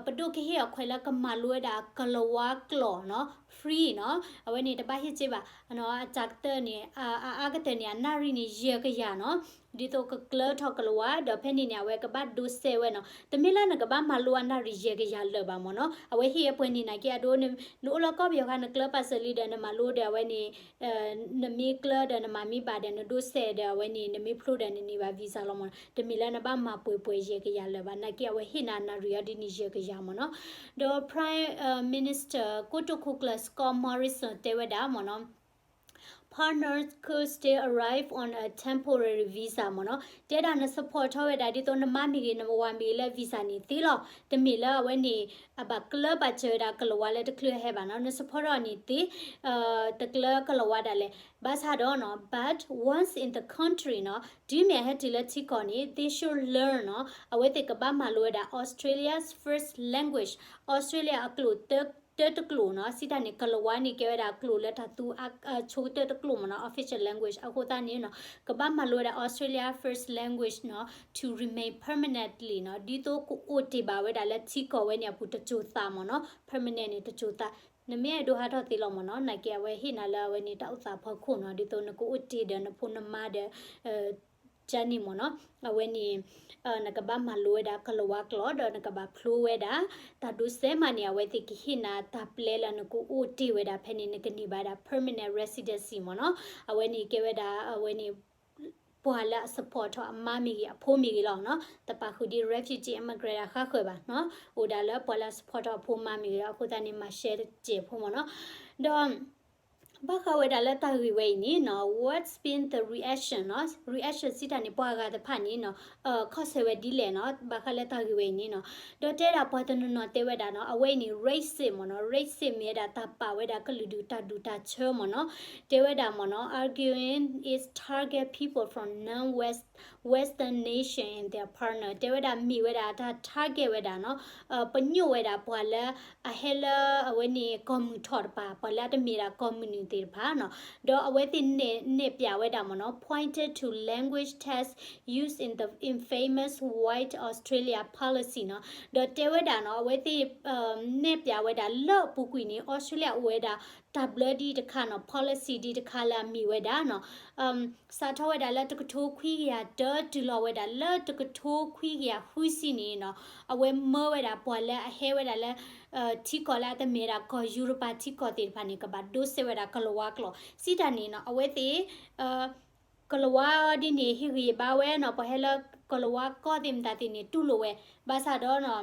ပဒိၣ်ကဟ့ၣ်အီၤခွဲးလၢကမၤလိဝဲဒၣ်ကလၤဝါကျိာ်နီၤ free နီၤ အဝဲန့ၣ်တဘၣ်ဟ့ၣ်စ့ဘၣ် အတၢ်ကတၢၢ်န့ၣ် အအါကတၢၢ်န့ၣ် အနၣ်ရံၣ်န့ၣ် ယဲၢ်ကယၤနီၤ ဒ်သိးကကျၢထီၣ်ကလၤဝါ ဒီးဖဲန့ၣ်န့ၣ် အဝဲကဘၣ်ဒိးစဲးဝဲနီၤ တမ့ၢ်လၢနကဘၣ်မၤလိအနၣ်ရံၣ်ယဲၢ်ကယၤလၢာ်ဘၣ်မ့ၢ်နီၤ အဝဲဟ့ၣ်အပှဲၤန့ၣ်နာ်က့အဒိ နအိၣ်လၢကီၢ်ပယီၤခါ နကျၢပာ်စၢၤလံဒီးနမၤလိဒီးအဝဲန့ၣ် နမ့ၢ်ကျၢဒီးနမၤမ့ၢ်ဘၣ်ဒီးနဒိးစဲးဒီးအဝဲန့ၣ် နမ့ၢ်ဖျိဒီးနန့ၢ်ဘၣ် visa လီၤမ့ၢ်နီၤ တမ့ၢ်လၢနဘၣ်မၤပှဲၤပှဲၤယဲၢ်ကယၤလၢာ်ဘၣ် နာ်က့အဝဲဟ့ၣ်နၤနၣ်ရံၣ်အီၤဒ်န့ၣ်ယဲၢ်ကယၤမ့ၢ်နီၤ ဒီး Prime Minister ကိတိာ်ခိၣ်ကျၢၢ် Scott Morrison တဲဝဲဒၣ်မ့ၢ်နီၤ Partners could still arrive on a temporary visa မ့ၢ်နီၤ တဲဒၣ်န support ထီၣ်ဝဲဒၣ်ဒ်သိးနမါမ့ၢ်ဂ့ၤ နဝၤမ့ၢ်ဂ့ၤလၢ visa န့ၣ်သ့လီၤ တမ့ၢ်လၢအဝဲန့ၣ် အဘၣ်ကျၢပာ်စၢၤဝဲဒၣ်ကလၤဝါလၢတချုးအဟဲဘၣ်နီၤ န support ထီၣ်န့ၣ်သ့ တကျၢကလၤဝါဒၣ်လဲာ် ဘၣ်ဆၣ်ဒီးနီၤ but once in the country နီၤ တုၤမ့ၢ်အဟဲတုၤလၢထံကီၢ်န့ၣ် they should learn နီၤ အဝဲသ့ၣ်ကဘၣ်မၤလိဝဲဒၣ် Australia's first language Australia အကျိာ်တၢတကျိာ်နီၤ စံးတၢ်န့ၣ် ကလၤဝါန့ၣ် ကဲဝဲဒၣ်ကျိာ်လၢတၢ်သူ ဆိကတၢၢ်တကျိာ်မ့ၢ်နီၤ official language အဃိသတးန့ၣ်နီၤ ကဘၣ်မၤလိဝဲဒၣ် Australia first language နီၤ to remain permanently နီၤ ဒ်သိးကအိၣ်တ့ၢ်ဘၣ်ဝဲဒၣ်လၢထံကီၢ်ဝဲန့ၣ်အပူၤတစိၤသးမ့ၢ်နီၤ permanent န့ၣ်တစိၤသး နမ့ၢ်အဲၣ်ဒိးဟးထီၣ်သ့လီၤမ့ၢ်နီၤ နာ်က့အဝဲဟ့ၣ်နၤလၢအဝဲန့ၣ်တၢ်အိၣ်သးဖီခိၣ်နီၤ ဒ်သိးနကအိၣ်တ့ၢ်ဒီးနဖိနမါဒီး ကန့ၣ်မ့ၢ်နီၤ အဝဲန့ၣ် နကဘၣ်မၤလိဝဲဒၣ်ကလၤဝါကျိာ် ဒီးနကဘၣ်ဖျိဝဲဒၣ် တၢ်ဒိးစဲးမးန့ၣ် အဝဲသ့ၣ်ကဟ့ၣ်နၤတၢ်ပျဲလၢနကအိၣ်တ့ၢ်ဝဲဒၣ်ဖဲန့ၣ် နကန့ၢ်ဘၣ်ဒၣ် permanent residency မ့ၢ်နီၤ အဝဲန့ၣ်ကဲဝဲဒၣ် အဝဲန့ၣ် ပှၤလၢအ support ထီၣ်အမါမ့ၢ်ဂ့ၤ အဖိမ့ၢ်ဂ့ၤလီၤနီၤ တပာ်ဃုာ်ဒ် refugee immigrant အဃါဃၢၤဘၣ်နီၤ အိၣ်ဒၣ်လၢပှၤလၢအ support ထီၣ်အဖိမါမ့ၢ်ဂ့ၤ အဃိသတးန့ၣ် မၤရှဲတစဲးဖိမ့ၢ်နီၤ ဒီး ဘၣ်ဃးဝဲဒၣ်လၢတၢ်ဂ့ၢ်ဝဲအံၤန့ၣ်နီၤ what's been the reaction နီၤ reaction စံးတၢ်န့ၣ် ပှၤဂၤတဖၣ်န့ၣ်နီၤ ခီၣ်ဆၢဝဲဒ်လဲၣ်နီၤ ဘၣ်ဃးလၢတၢ်ဂ့ၢ်ဝဲအံၤန့ၣ်နီၤ ဒီးတဲဒၣ်ပှၤတနီၤနီၤတဲဝဲဒၣ်နီၤ အဝဲအံၤန့ၣ် racism မ့ၢ်နီၤ racism မ့ၢ်ဝဲဒၣ်တၢ်ပာ်ဝဲဒၣ်ကလုာ်ဒူၣ်တၢ်ဒူၣ်တၢ်ဆၢမ့ၢ်နီၤ တဲဝဲဒၣ်မ့ၢ်နီၤ arguing it target people from non-West Western nation and their partner တဲဝဲဒၣ်မ့ၢ်ဝဲဒၣ်တၢ် target ဝဲဒၣ်နီၤ ပညိၣ်ဝဲဒၣ်ပှၤလၢအဟဲလၢအဝဲန့ၣ်ကီၢ်မုၢ်ထီၣ်တပၤ ပှၤလၢအတမ့ၢ်ဒၣ်ကီၢ်မုၢ်နုာ်သ့ၣ်တဖၣ်နီၤ ဒီးအဝဲသ့ၣ်နဲၣ်ပၠးဝဲဒၣ်မ့ၢ်နီၤ pointed to language test used in the infamous White Australia policy နီၤ ဒီးတဲဝဲဒၣ်နီၤ အဝဲသ့ၣ် နဲၣ်ပၠးဝဲဒၣ်လၢအပူၤကွံာ်န့ၣ် Australia အိၣ်ဝဲဒၣ်တၢ်ဘျၢဒ်တခါနီၤ policy ဒ်တခါလၢအမ့ၢ်ဝဲဒၣ်နီၤ စးထီၣ်ဝဲဒၣ်လၢတကထိခွံကယၤတၢတုၤလီၤဝဲဒၣ်လၢတကထိခွံကယၤဃုဆံန့ၣ်နီၤ အဝဲမၢဝဲဒၣ်ပှၤလၢအဟဲဝဲဒၣ်လၢ ထံကီၢ်လၢအတမ့ၢ်ဒၣ်ကီၢ်ယူရပၤထံကီၢ်သ့ၣ်တဖၣ်န့ၣ် ကဘၣ်ဒိးစဲးဝဲဒၣ်ကလၤဝါကျိာ် စံးတၢ်န့ၣ်နီၤ အဝဲသ့ၣ် ကလၤဝါဒ်န့ၣ် ဟ့ၣ်ဂံၢ်ဘါဝဲနီၤ ပှၤဟဲလၢကလၤဝါကီၢ်သ့ၣ်မတၤသ့ၣ်န့ၣ် တူၢ်လိာ်ဝဲ ဘၣ်ဆၣ်ဒီးနီၤ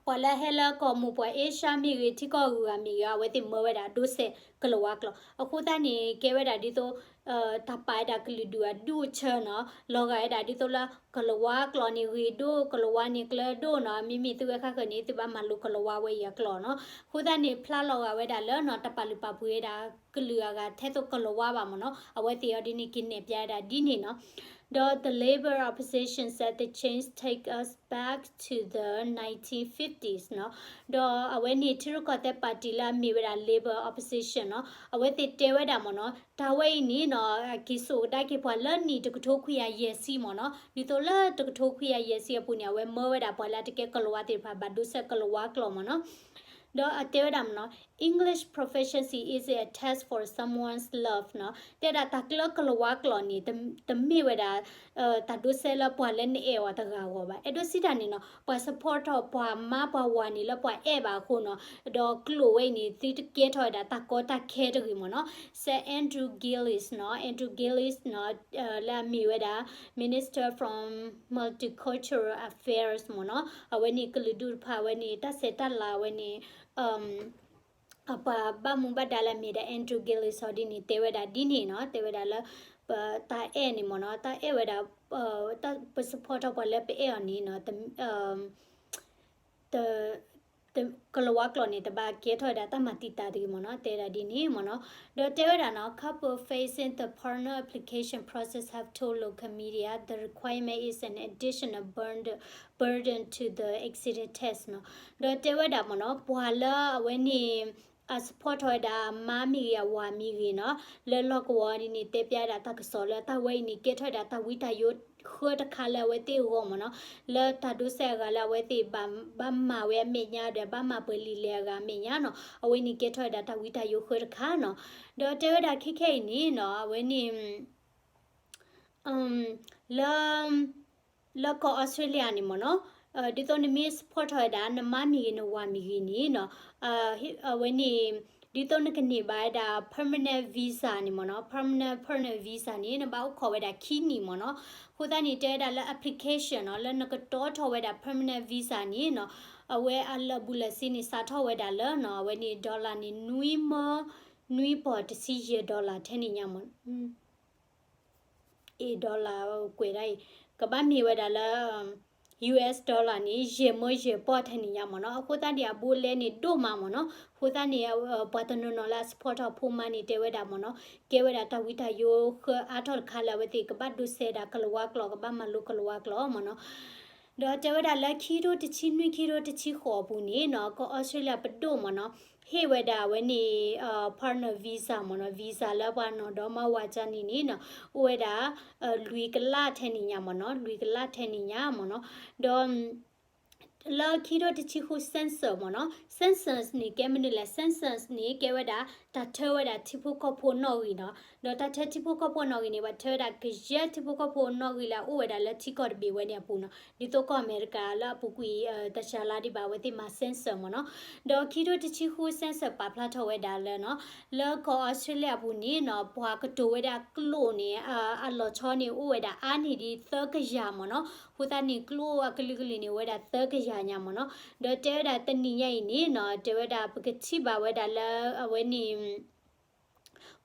ပှၤလၢဟဲလၢကီၢ်မိၢ်ပှၢ် Asia မ့ၢ်ဂ့ၤ ထံကီၢ်ဂုၤဂၤမ့ၢ်ဂ့ၤ အဝဲသ့ၣ်မၢဝဲဒၣ်ဒိးစဲးကလၤဝါကျိာ် အဃိသတးန့ၣ် ကဲဝဲဒၣ်ဒ်သိး တၢ်ပာ်ဝဲဒၣ်ကလုာ်ဒူၣ်အဒူၣ်အဆၢနီၤ လီၤဂာ်ဝဲဒၣ်ဒ်သိးလၢ ကလၤဝါကျိာ်န့ၣ်ဂ့ၤဒိၣ် ကလၤဝါန့ၣ်ကျၢၤဒိၣ်နီၤ မ့မ့ၢ်သုဝဲဃါဃၢၤန့ၣ် သုဘၣ်မၤလိကလၤဝါဝဲအံၤအကျိာ်နီၤ အဃိသတးန့ၣ် ဖျါလီၤဂာ်ဝဲဒၣ်လၢနီၤ တၢ်ပာ်လုၢ်ပာ်ပှ့ၤဝဲဒၣ်ကလုာ်အဂၤထဲသိးကလၤဝါဘၣ်မ့ၢ်နီၤ အဝဲသ့ၣ်အီၤဒ်န့ၣ် က့ၤနဲၣ်ပၠးဝဲဒၣ်ဒ်န့ၣ်နီၤ ဒီး the Labor opposition said the change take us back to the nineteen fifties နီၤ ဒီးအဝဲန့ၣ် ထံရူၢ်ကီၢ်သဲးပၣ်တံၣ်လၢအမ့ၢ်ဝဲဒၣ် Labor opposition နီၤ အဝဲသ့ၣ်တဲဝဲဒၣ်မ့ၢ်နီၤ တၢ်ဝဲအံၤန့ၣ်နီၤ က့ၤစိာ်ကဒါက့ၤပှၤလၢနံၣ်တကထိခွံကယၤယဲၢ်ဆံမ့ၢ်နီၤ ဒ်သိးလၢတကထိခွံကယၤယဲၢ်ဆံအပူၤန့ၣ် အဝဲမၢဝဲဒၣ်ပှၤလၢအတကဲကလၤဝါသ့ၣ်တဖၣ် ဘၣ်ဒိးစဲးကလၤဝါကျိာ်မ့ၢ်နီၤ ဒီးအတဲဝဲဒၣ်မ့ၢ်နီၤ English proficiency isn't a test for someone's love နီၤ တဲဒၣ်တၢ်ကျၢကလၤဝါကျိာ်န့ၣ် တမ့ၢ်ဝဲဒၣ် တၢ်ဒိးစဲးလၢပှၤလၢနအဲၣ်အီၤတဂၤအဂီၢ်ဘၣ် အဲၣ်ဒိးစံးတၢ်န့ၣ်နီၤ ပှၤ support ထီၣ်ပှၤမါပှၤဝၤန့ၣ်လၢပှၤအဲၣ်ဘၣ်အဃိနီၤ ဒီးကျိာ်ဝဲအံၤန့ၣ် သုတကဲထီၣ်ဝဲဒၣ်တၢ်ကီတၢ်ခဲတဂ့ၤမ့ၢ်နီၤ စဲး Andrew Gillies နီၤ Andrew Gillies နီၤ လၢအမ့ၢ်ဝဲဒၣ် Minister from Multicultural Affairs မ့ၢ်နီၤ အဝဲန့ၣ်ကလုာ်ဒူၣ်တဖၣ်အဝဲန့ၣ် တၢ်ဆဲးတၢ်လၤဝဲန့ၣ် အပှၤဘၣ်မူဘၣ်ဒါလၢအမ့ၢ်ဒၣ် Andrew Gillies အီၤဒ်န့ၣ် တဲဝဲဒၣ်ဒ်န့ၣ်နီၤ တဲဝဲဒၣ်လၢ ပတၢ်အဲၣ်န့ၣ်မ့ၢ်နီၤ တၢ်အဲၣ်ဝဲဒၣ် ပ support ထီၣ်ပှၤလၢပအဲၣ်အီၤန့ၣ်နီၤ တ ကလၤဝါကျိာ်န့ၣ် တဘၣ်ကဲထီၣ်ဝဲဒၣ်တၢ်မၤတံာ်တာ်တဂ့ၤမ့ၢ်နီၤ, တဲဒၣ်ဒ်န့ၣ်မ့ၢ်နီၤ. ဒီးတဲဝဲဒၣ်နီၤ couples facing the partner application process have told local media the requirement is an additional burden, burden to the existing tax နီၤ. ဒီးတဲဝဲဒၣ်မ့ၢ်နီၤ ပှၤလၢအဝဲန့ၣ် အ support ထီၣ်ဝဲဒၣ် အမါမ့ၢ်ဂ့ၤအဝၤမ့ၢ်ဂ့ၤနီၤ လၢလီၢ်ကဝီၤဒ်န့ၣ် တဲပျးဒၣ်တၢ်ကစီၣ်လၢတၢ်ဝဲအံၤန့ၣ် ကဲထီၣ်ဝဲဒၣ်တၢ်ဝံတၢ်ယိၤဃၢတခါလၢအဝဲသ့ၣ်အဂီၢ်မ့ၢ်နီၤ, လၢတၢ်ဒိးစဲးအဂၤလၢအဝဲသ့ၣ်ဘၣ်မၤဝဲအမဲာ်ညါဒီး ဘၣ်မၤပှဲၤလံာ်လဲၢ်အဂၤအမဲာ်ညါနီၤ, အဝဲန့ၣ်ကဲထီၣ်ဝဲဒၣ်တၢ်ဝံတၢ်ယိၤဃၢတခါနီၤ. ဒီးတဲဝဲဒၣ်ခဲခဲအံၤန့ၣ်နီၤ အဝဲန့ၣ် လၢ လၢကီၢ်အီစထြ့လယါန့ၣ်မ့ၢ်နီၤ, ဒ်သိးနမ့ၢ် support ထီၣ်ဝဲဒၣ် နမါမ့ၢ်ဂ့ၤ နဝၤမ့ၢ်ဂ့ၤန့ၣ်နီၤ, အဝဲန့ၣ် ဒ်သိးနကန့ၢ်ဘၣ်ဝဲဒၣ် permanent visa န့ၣ်မ့ၢ်နီၤ, permanent permanent visa န့ၣ် နဘၣ်အိၣ်ခိးဝဲဒၣ်ခံနံၣ်မ့ၢ်နီၤ. အဃိသတးန့ၣ် တဲဝဲဒၣ်လၢ application နီၤ လၢနကတီထီၣ်ဝဲဒၣ် permanent visa န့ၣ်နီၤ, အဝဲအလၢာ်ဘူၣ်လၢာ်စ့န့ၣ် စးထီၣ်ဝဲဒၣ်လၢနီၤ အဝဲန့ၣ် dollar န့ၣ် နွံမၢ နွံပီၢ်တဆံယဲၢ် dollar ထဲန့ၣ်ညါမ့ၢ် အ့ dollar ကွဲးဒၣ်အံၤ ကဘၣ်မ့ၢ်ဝဲဒၣ်လၢ US dollar န့ၣ် ယဲၢ်မၢယဲၢ်ပီၢ်ထဲန့ၣ်ညါမ့ၢ်နီၤ. အဃိသတးန့ၣ် အဘူးအလဲန့ၣ်ဒိၣ်မးမ့ၢ်နီၤ. အဃိသတးန့ၣ် ပှၤတနီၤနီၤလၢအ support ထီၣ်ဖိမါန့ၣ် တဲဝဲဒၣ်မ့ၢ်နီၤ, ကဲဝဲဒၣ်တၢ်ဝံတၢ်ယိၤဃၢအါထီၣ်တခါလၢအဝဲသ့ၣ်ကဘၣ်ဒိးစဲးဒၣ်ကလၤဝါကျိာ် ကဘၣ်မၤလိကလၤဝါကျိာ်မ့ၢ်နီၤ. ဒီးတဲဝဲဒၣ်လၢခံထိတဆံနွံ ခံထိတဆံဃိးအပူၤန့ၣ်နီၤ ကီၢ်အီစထြ့လယါပဒိၣ်မ့ၢ်နီၤ ဟ့ၣ်ဝဲဒၣ်အဝဲန့ၣ် partner visa မ့ၢ်နီၤ, visa လၢပှၤနီၢ်ဒီမါဝၤကၢန့ၣ်န့ၣ်နီၤ အိၣ်ဝဲဒၣ် လွံၢ်ကလးထဲန့ၣ်ညါမ့ၢ်နီၤ, လွံၢ်ကလးထဲန့ၣ်ညါမ့ၢ်နီၤ. ဒီး လၢခံထိတဆံဃု census မ့ၢ်နီၤ, census န့ၣ် ကဲမနုၤလဲၣ်, census န့ၣ် ကဲဝဲဒၣ် တၢ်ထၢဝဲဒၣ်ထံဖိကီၢ်ဖိနီၣ်ဂံၢ်နီၤ. ဒီးတၢ်ထၢထံဖိကီၢ်ဖိနီၣ်ဂံၢ်န့ၣ် ပှၤထၢဝဲဒၣ်ကယဲၢ်ထံဖိကီၢ်ဖိနီၣ်ဂံၢ်လၢအအိၣ်ဝဲဒၣ်လၢထံကီၢ်တဘ့ၣ်ဝဲန့ၣ်အပူၤနီၤ. ဒ်သိးကီၢ်အမဲရကၤလၢအပူၤကွံာ် တၢ်စှၤလါဒံးဘၣ် အဝဲသ့ၣ်မၤ census မ့ၢ်နီၤ. ဒီးခံထိတဆံဃု census ပာ်ဖျါထီၣ်ဝဲဒၣ်လၢနီၤ, လၢကီၢ်အီစထြ့လယါအပူၤန့ၣ်နီၤ ပှၤကတိၤဝဲဒၣ်ကျိာ်န့ၣ် အလီၤဆီန့ၣ် အိၣ်ဝဲဒၣ်အါန့ၢ်ဒံးသၢကယၤမ့ၢ်နီၤ. အဃိသတးန့ၣ် ကျိာ်အကလုာ်ကလုာ်န့ၣ် အိၣ်ဝဲဒၣ်သၢကယၤညါမ့ၢ်နီၤ. ဒီးတဲဝဲဒၣ်တနံၤညါအံၤန့ၣ်နီၤ တဲဝဲဒၣ်ပကထံၣ်ဘၣ်ဝဲဒၣ်လၢအဝဲန့ၣ်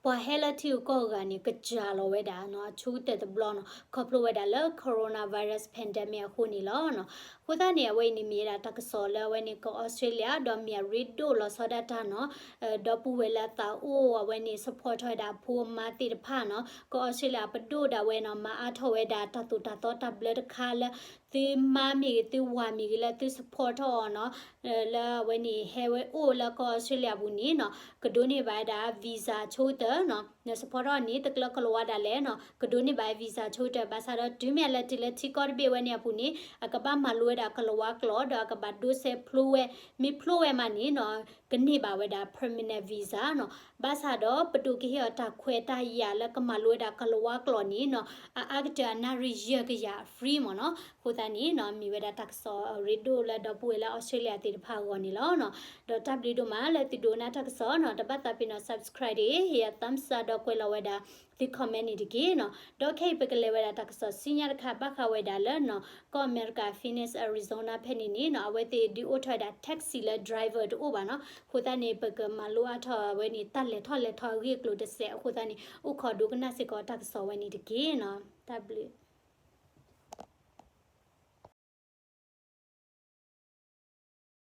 ပှၤဟဲလၢထံဂုၤကီၢ်ဂၤန့ၣ် ကစှၤလီၤဝဲဒၣ်နီၤ အဆိကတၢၢ်တဘျီနီၤ ခီဖျိဝဲဒၣ်လၢ coronavirus pandemic အဃိန့ၣ်လီၤ. အဃိသတးန့ၣ် အဝဲအံၤန့ၣ်မ့ၢ်ဝဲဒၣ်တၢ်ကစီၣ်လၢအဝဲန့ၣ် ကီၢ်အီစထြ့လယါ ဒီးမ့ၢ်အရ့ဒိၣ်လီၤဆီဒၣ်တၢ်နီၤ ဒီပုၢ်ဝဲၢ်လၢအသးအိၣ်အဝဲန့ၣ် support ထီၣ်ဝဲဒၣ်အဖိအမါသ့ၣ်တဖၣ်နီၤ ကီၢ်အီစထြ့လယါပဒိၣ်ဒၣ်ဝဲနီၤ မၤအါထီၣ်ဝဲဒၣ်တၢ်သိၣ်တၢ်သီတၢ်ဘျၢတခါလၢ သုမါမ့ၢ်ဂ့ၤ သုဝၤမ့ၢ်ဂ့ၤလၢသု support ထီၣ်အီၤနီၤ လၢအဝဲန့ၣ် ဟဲဝဲအိၣ်လၢကီၢ်အီစထြ့လယါအပူၤန့ၣ်နီၤ ကဒိးန့ၢ်ဘၣ်ဝဲဒၣ် visa အဆိကတၢၢ်နီၤ န support ထီၣ်န့ၣ် တကျၢၤကလၤဝါဒၣ်လဲာ်နီၤ ကဒိးန့ၢ်ဘၣ် visa အဆိကတၢၢ် ဘၣ်ဆၣ်ဒီးတုၤမ့ၢ်လၢတုၤလၢထံကီၢ်တဘ့ၣ်ဝဲန့ၣ်အပူၤန့ၣ် အကဘၣ်မၤလိဝဲဒၣ်ကလၤဝါကျိာ် ဒီးအကဘၣ်ဒိးစဲးဖျိဝဲ မ့ၢ်ဖျိဝဲမးန့ၣ်နီၤ ကန့ၢ်ဘၣ်ဝဲဒၣ် permanent visa နီၤ ဘၣ်ဆၣ်ဒီးပဒိၣ်ကဟ့ၣ်အီၤတၢ်ခွဲးတၢ်ယာ်လၢကမၤလိဝဲဒၣ်ကလၤဝါကျိာ်န့ၣ်နီၤ အအါကတၢၢ်အနၣ်ရံၣ်ယဲၢ်ကယၤ free မ့ၢ်နီၤ. အဃိသတးန့ၣ်နီၤ မ့ၢ်ဝဲဒၣ်တၢ်ကစီၣ်အရ့ဒိၣ်လၢဒီပုၢ်ဝဲၢ်လၢအီစထြ့လယါသ့ၣ်တဖၣ်အဂီၢ်န့ၣ်လီၤနီၤ. ဒီးတၢ်ဘျုးဒိၣ်မးလၢသုဒိးနၢ်တၢ်ကစီၣ်နီၤ တဘၣ်သးပ့ၤနီၣ် subscribe တဂ့ၤ ဟ့ၣ်ယၤ thumbs up ဒီးကွဲးလီၤဝဲဒၣ်သု comment န့ၣ်တက့ၢ်နီၤ. ဒီးခဲအံၤပကလဲၤဝဲဒၣ်တၢ်ကစီၣ်ဆူညါတခါ ဘၣ်ဃးဝဲဒၣ်လၢနီၤ ကီၢ်အမဲရကၤ Phoenix Arizona ဖဲန့ၣ်န့ၣ်နီၤ အဝဲသ့ၣ်ဒုးအိၣ်ထီၣ်ဝဲဒၣ် taxi လၢ driver တအိၣ်ဘၣ်နီၤ. အဃိသတးန့ၣ် ပကမၤလိအါထီၣ်ဝဲန့ၣ် တၢ်လဲၤထီၣ်လဲၤထီအဂ့ၢ်အကျိၤတစဲး အဃိသတးန့ၣ် အိၣ်ခိးဒိကနၣ်စ့ၢ်ကီးတၢ်ကစီၣ်ဝဲန့ၣ်တက့ၢ်နီၤ. တၢ်ဘျုး